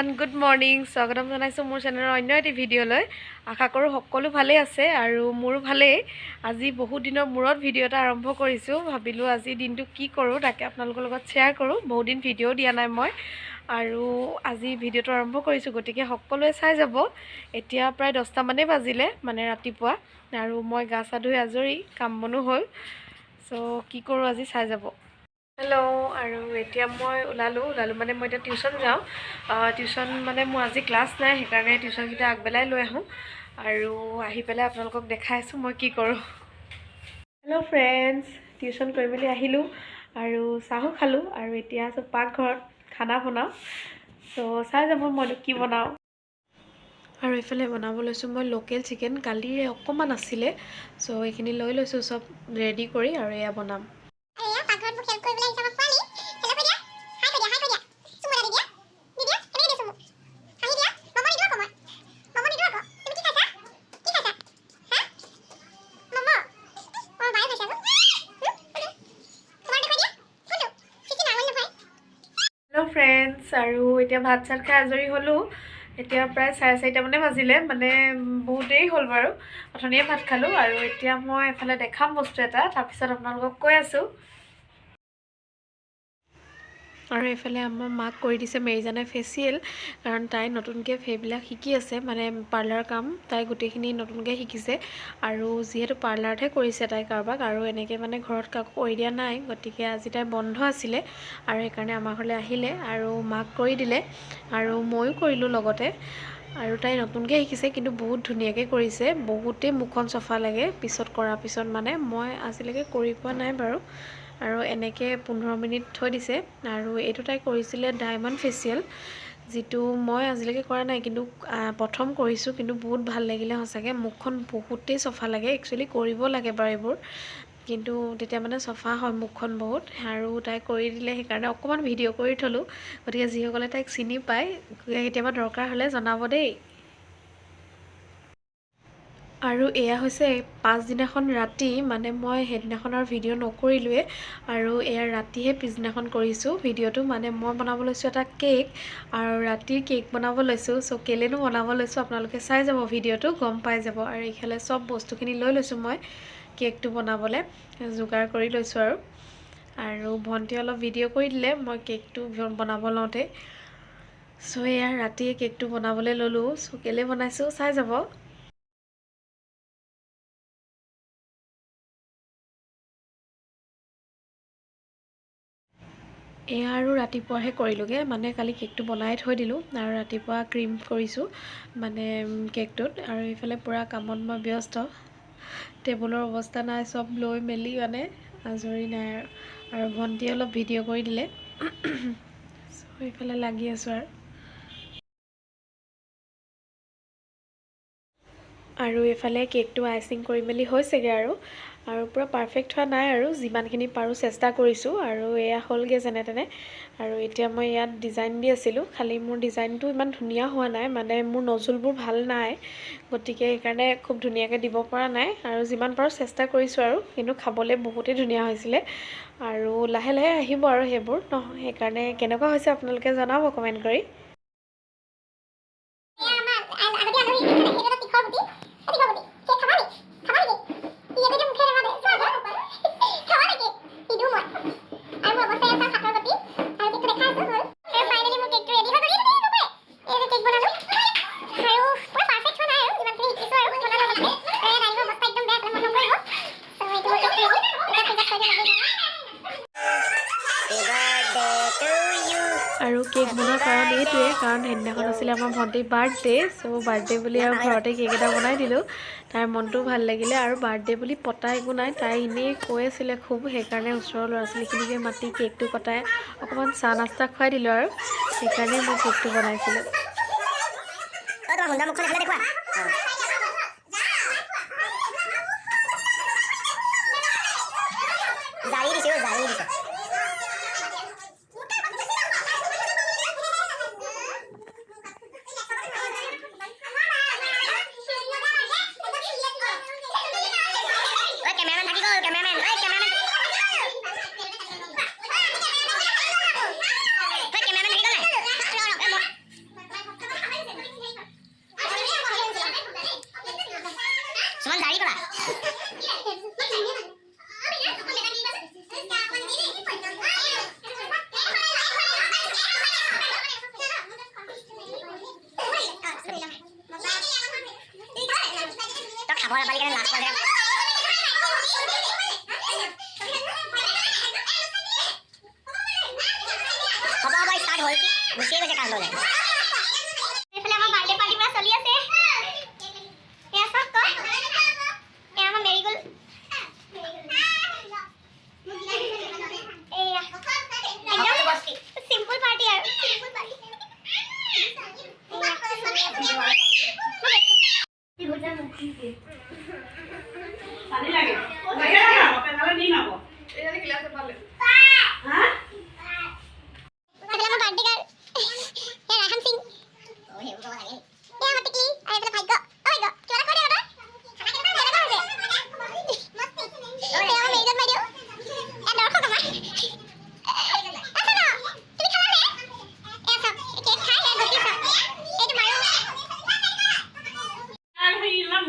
Everyone, good morning. স্বাগতম জনাইছোঁ মোৰ চেনেলৰ অন্য এটি ভিডিঅ'লৈ। আশা কৰোঁ সকলো ভালেই আছে আৰু মোৰো ভালেই। আজি বহুত দিনৰ মূৰত ভিডিঅ' এটা আৰম্ভ কৰিছোঁ। ভাবিলোঁ আজি দিনটো কি কৰোঁ তাকে আপোনালোকৰ লগত শ্বেয়াৰ কৰোঁ। বহুত দিন ভিডিঅ' দিয়া নাই মই আৰু আজি ভিডিঅ'টো আৰম্ভ কৰিছোঁ, গতিকে সকলোৱে চাই যাব। এতিয়া প্ৰায় 10টামানেই বাজিলে, মানে ৰাতিপুৱা, আৰু মই গা চা ধুই আজৰি, কাম বনো হ'ল। চ' কি কৰোঁ আজি চাই যাব। হেল্ল', আৰু এতিয়া মই ওলালোঁ। ওলালোঁ মানে মই এতিয়া টিউশ্যন যাওঁ। টিউশ্যন মানে মোৰ আজি ক্লাছ নাই, সেইকাৰণে টিউশ্যনকেইটা আগবেলাই লৈ আহোঁ আৰু আহি পেলাই আপোনালোকক দেখাই আছোঁ মই কি কৰোঁ। হেল্ল' ফ্ৰেণ্ডছ, টিউশ্যন কৰি মেলি আহিলোঁ আৰু চাহো খালোঁ আৰু এতিয়া আছোঁ পাকঘৰত খানা বনাওঁ। চ' চাই যাব মইনো কি বনাওঁ। আৰু এইফালে বনাব লৈছোঁ মই লোকেল চিকেন, কালিৰে অকণমান আছিলে। চ' এইখিনি লৈ লৈছোঁ চব ৰেডি কৰি আৰু এয়া বনাম। এয়া পাকঘৰত মোক হেল্প কৰিবলৈ আহিছে আমাৰ পোৱালি। হেল্ল' কৈ দিয়া, হাই কৈ দিয়া, হাই কৈ দিয়া। চুমু এটা দি দিয়া, দি দিয়া, কেনেকৈ দিয়া চুমু? হাঁহি দিয়া, মম নিদিওঁ আকৌ মই, মম নিদিওঁ আকৌ। তুমি কি খাইছা? কি খাইছা? হা? মম? অঁ, বায়ে খাইছে আকৌ। তোমাৰ দেখুৱাই দিয়া, কোনটো? চিচি নাঙল নহয়। হেল্ল' ফ্ৰেণ্ডছ, আৰু এতিয়া ভাত চাত খাই আজৰি হ'লোঁ। এতিয়া প্ৰায় 4:30 মানে বাজিলে, মানে বহুত দেৰি হ'ল বাৰু। অথনিয়ে ভাত খালোঁ আৰু এতিয়া মই এফালে দেখাম বস্তু এটা, তাৰপিছত আপোনালোকক কৈ আছোঁ। আৰু এইফালে আমাৰ মাক কৰি দিছে মেৰিজানে ফেচিয়েল, কাৰণ তাই নতুনকৈ সেইবিলাক শিকি আছে, মানে পাৰ্লাৰ কাম তাই গোটেইখিনি নতুনকৈ শিকিছে। আৰু যিহেতু পাৰ্লাৰতহে কৰিছে তাই কাৰোবাক, আৰু এনেকৈ মানে ঘৰত কাকো কৰি দিয়া নাই, গতিকে আজি তাই বন্ধ আছিলে আৰু সেইকাৰণে আমাৰ ঘৰলৈ আহিলে আৰু মাক কৰি দিলে আৰু ময়ো কৰিলোঁ লগতে। আৰু তাই নতুনকৈ শিকিছে কিন্তু বহুত ধুনীয়াকৈ কৰিছে, বহুতেই মুখখন চফা লাগে পিছত কৰাৰ পিছত। মানে মই আজিলৈকে কৰি পোৱা নাই বাৰু। আৰু এনেকৈ 15 মিনিট থৈ দিছে। আৰু এইটো তাই কৰিছিলে ডায়মণ্ড ফেচিয়েল, যিটো মই আজিলৈকে কৰা নাই কিন্তু প্ৰথম কৰিছোঁ, কিন্তু বহুত ভাল লাগিলে সঁচাকৈ। মুখখন বহুতেই চফা লাগে। একচুৱেলি কৰিব লাগে বাৰু এইবোৰ, কিন্তু তেতিয়া মানে চফা হয় মুখখন বহুত। আৰু তাই কৰি দিলে, সেইকাৰণে অকণমান ভিডিঅ' কৰি থ'লোঁ। গতিকে যিসকলে তাইক চিনি পায়, কেতিয়াবা দৰকাৰ হ'লে জনাব দেই। আৰু এয়া হৈছে পাছদিনাখন ৰাতি, মানে মই সেইদিনাখনৰ ভিডিঅ' নকৰিলোৱে আৰু এয়া ৰাতিহে পিছদিনাখন কৰিছোঁ ভিডিঅ'টো। মানে মই বনাব লৈছোঁ এটা কেক আৰু ৰাতিৰ কেক বনাব লৈছোঁ। চ' কেলেনো বনাব লৈছোঁ আপোনালোকে চাই যাব ভিডিঅ'টো, গম পাই যাব। আৰু এইফালে চব বস্তুখিনি লৈ লৈছোঁ মই কেকটো বনাবলৈ যোগাৰ কৰি লৈছোঁ। আৰু আৰু ভণ্টিয়ে অলপ ভিডিঅ' কৰি দিলে মই কেকটো বনাব লওঁতে। চ' এয়া ৰাতিয়ে কেকটো বনাবলৈ ল'লোঁ। চ' কেলৈ বনাইছোঁ চাই যাব। এয়া আৰু ৰাতিপুৱাহে কৰিলোঁগৈ, মানে কালি কেকটো বনাই থৈ দিলোঁ আৰু ৰাতিপুৱা ক্ৰীম কৰিছোঁ মানে কেকটোত। আৰু এইফালে পূৰা কামত মই ব্যস্ত, টেবুলৰ অৱস্থা নাই, চব লৈ মেলি মানে আজৰি নাই। আৰু আৰু ভণ্টিয়ে অলপ ভিডিঅ' কৰি দিলে। চ' এইফালে লাগি আছোঁ। আৰু আৰু এইফালে কেকটো আইচিং কৰি মেলি হৈছেগৈ আৰু আৰু পূৰা পাৰফেক্ট হোৱা নাই আৰু যিমানখিনি পাৰোঁ চেষ্টা কৰিছোঁ। আৰু এয়া হ'লগৈ যেনে তেনে। আৰু এতিয়া মই ইয়াত ডিজাইন দি আছিলোঁ, খালি মোৰ ডিজাইনটো ইমান ধুনীয়া হোৱা নাই, মানে মোৰ নজুলবোৰ ভাল নাই, গতিকে সেইকাৰণে খুব ধুনীয়াকৈ দিব পৰা নাই। আৰু যিমান পাৰোঁ চেষ্টা কৰিছোঁ আৰু, কিন্তু খাবলৈ বহুতেই ধুনীয়া হৈছিলে। আৰু লাহে লাহে আহিব আৰু সেইবোৰ নহয়, সেইকাৰণে কেনেকুৱা হৈছে আপোনালোকে জনাব কমেণ্ট কৰি। এয়া আমাৰ আগতে আলহী, সেইটো এটা তীখৰ গুটি, এই তীখৰ গুটি। কেক খাবা নি? খাবা নেকি? ই এইটো এতিয়া মুখেৰে নামাতে। চোৱা আকৌ। খাবা নেকি? নিদিওঁ মই। আৰু মোৰ অৱস্থা এয়া চাওক, হাতৰ গতি। আৰু কেকটো দেখাই আছোঁ, হ'ল। আৰু ফাইনেলি মোৰ কেকটো ৰেডি হৈ গ'ল। এইটো নকৰে। এই যে কেক বনালোঁ। আৰু পূৰা পাৰফেক্ট হোৱা নাই আৰু, যিমানখিনি শিকিছোঁ আৰু বনালোঁ অলপকৈ। আৰু এয়া ডালিমৰ অৱস্থা একদম বেয়া, মন নকৰিব। চ' এইটো মোৰ কেকটো ৰেডি। এতিয়া ফ্ৰিজত থৈ দিম আজি। আৰু কেক বনোৱাৰ কাৰণ এইটোৱে, কাৰণ সেইদিনাখন আছিলে আমাৰ ভণ্টিৰ বাৰ্থডে। চ' বাৰ্থডে বুলি আৰু ঘৰতে কেক এটা বনাই দিলোঁ, তাইৰ মনটোও ভাল লাগিলে। আৰু বাৰ্থডে বুলি পতা একো নাই, তাই এনেই কৈ আছিলে খুব, সেইকাৰণে ওচৰৰ ল'ৰা ছোৱালীখিনিকে মাতি কেকটো কটাই অকণমান চাহ নাস্তা খুৱাই দিলোঁ আৰু সেইকাৰণেই মই কেকটো বনাইছিলোঁ। অ, তোমাৰ সুন্দৰ মুখখন এইফালে দেখুওৱা। জাৰি দিছে অ, জাৰি দিছে। ঐ কেমেৰামেন থাকি গ'ল, কেমেৰামেন, ঐ কেমেৰামেন, ঐ কেমেৰামেন থাকি গ'ল নাই? এইফালে আমাৰ বাৰ্থডে পাৰ্টি পুৰা চলি আছে। এয়া চাওক ক, এয়া আমাৰ মেৰিগোল্ড। এয়া একদম চিম্পল পাৰ্টি আৰু। এয়া চলি আছে। পানী লাগে। নিম আকৌ। হা। এইফালে আমাৰ বাৰ্থডে গাৰ্ল, এয়া ৰায়হান সিং, এয়া আমাৰ টিকলি আৰু এইফালে ভাগ্য। অ ভাগ্য, কিবা এটা কৈ দে আকৌ তই। কেনেকুৱা হৈছে? এয়া আমাৰ মেৰিগোল্ড বাইদেউ, এয়া দৰ্শক আমাৰ। আছা ন? তুমি খালানে? এয়া চাওক, কেক খাই এয়া গতি চাওক। এইটো মাৰো।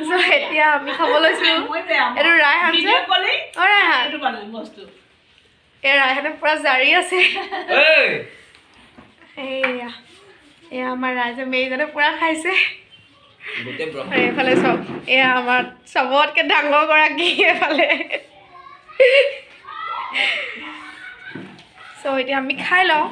চ' এতিয়া আমি খাব লৈছোঁ। এইটো ৰায়হান যে, অ ৰায়হান, এই ৰায়হানে পুৰা জাৰি আছে। এইয়া এয়া আমাৰ ৰাইজে, মেৰিজনে পুৰা খাইছে। আৰু এইফালে চাওক, এয়া আমাৰ চবতকৈ ডাঙৰ গৰাকী এইফালে। চ' এতিয়া আমি খাই লওঁ।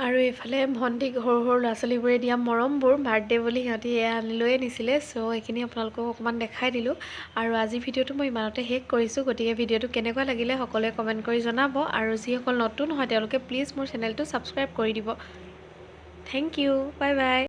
আৰু এইফালে ভণ্টিক সৰু সৰু ল'ৰা ছোৱালীবোৰে দিয়া মৰমবোৰ, বাৰ্থডে বুলি সিহঁতি এয়া আনি লৈ আনিছিলে। চ' এইখিনি আপোনালোকক অকণমান দেখাই দিলোঁ। আৰু আজি ভিডিঅ'টো মই ইমানতে শেষ কৰিছোঁ। গতিকে ভিডিঅ'টো কেনেকুৱা লাগিলে সকলোৱে কমেণ্ট কৰি জনাব। আৰু যিসকল নতুন হয় তেওঁলোকে প্লিজ মোৰ চেনেলটো ছাবস্ক্ৰাইব কৰি দিব। Thank you, bye bye.